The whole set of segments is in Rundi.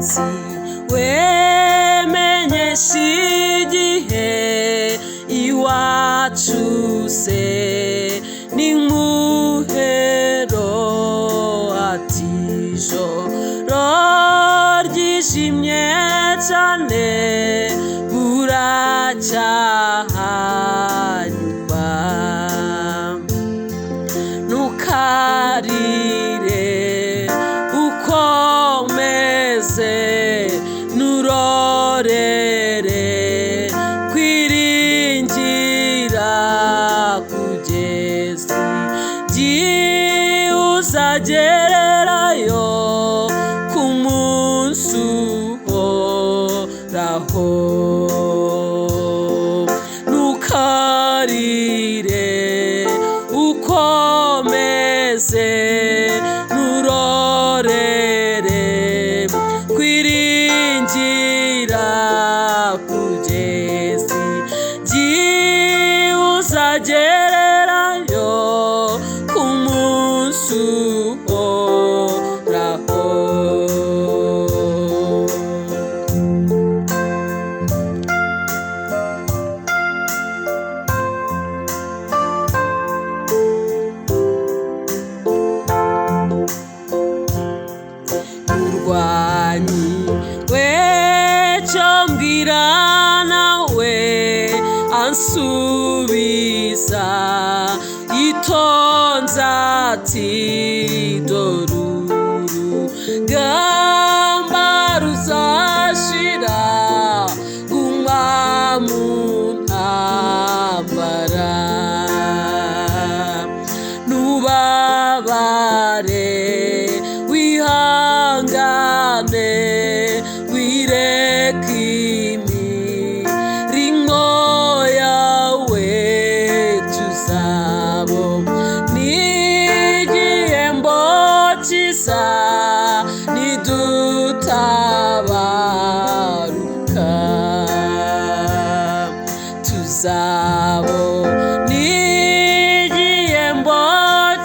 Mugenzi wemenyesha igihe iwacu se ni muhero, ati ijoro ryijimye cyane buracyaha nyuma. Ntukarire ukomeze nurorere kwiringira kugeza igihe uzagererayo ku munsi uhoraho. Ntukarire ukomeze nurorere kwiringira kugeza igihe uzagererayo ku munsi uhoraho. Murwanyi wecyo mbwira nawe ansubiza yitonze ati dore urugamba ruzashira, guma mu ntambara, nubabare wihangane, wireke imirimo yawe, tuzabona igihembo cyiza nidutabaruka, tuzabona igihembo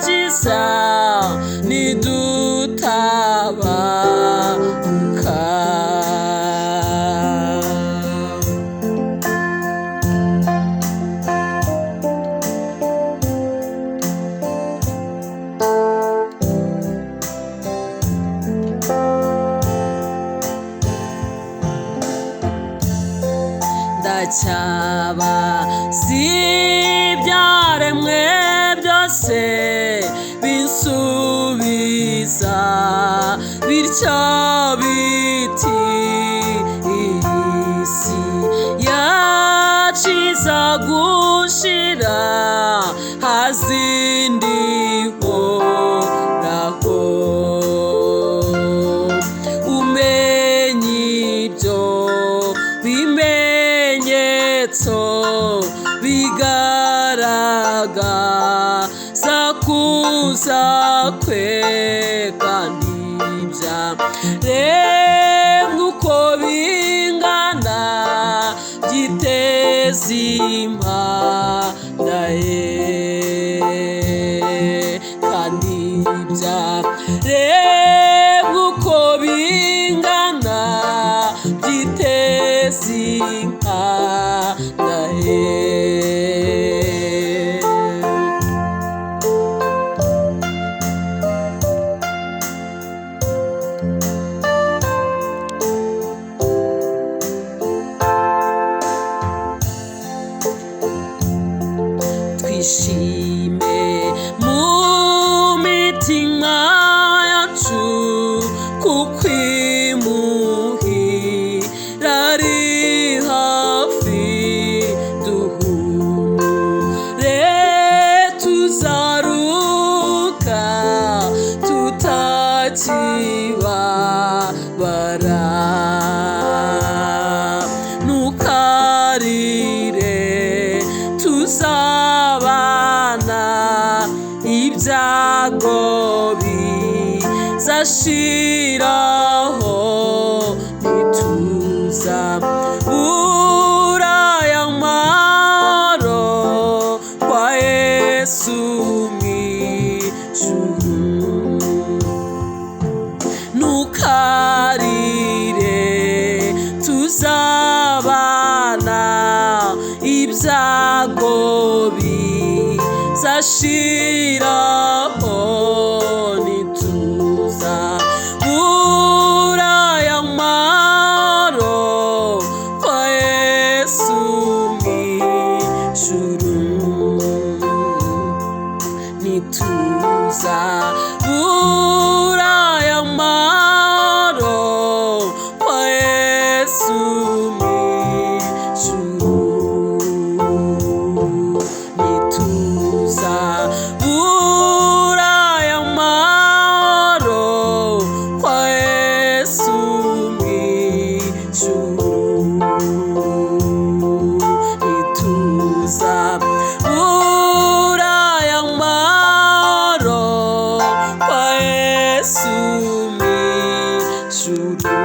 cyiza nidutabaruka. Ndacyaba si ibyaremwe byose binsubiza bityo biti iyi si yacu iza gushira hazindi horaho. Umenye ibyo bimenyetso bigaragaza kuza kwe, kandi ibyaremwe uko bingana byiteze impanda ye, kandi ibyaremwe uko bingana byiteze impanda ye. Twishime mu mitima yacu kuko imuhira ari hafi, duhure tuzaruka tutakibabara. Ntukarire tuzabana ibyago bizashiraho, ntituzabura aya mahoro kwa Yesu mw'ijuru. Ntukarire. Ibyago bizashiraho, nituza bura aya mahoro kwa Yesu mw'ijuru, nituza bura aya mahoro kwa Yesu mw'ijuru, nituza bura aya mahoro kwa Yesu mw'ijuru, nituza bura aya mahoro kwa Yesu mw'ijuru.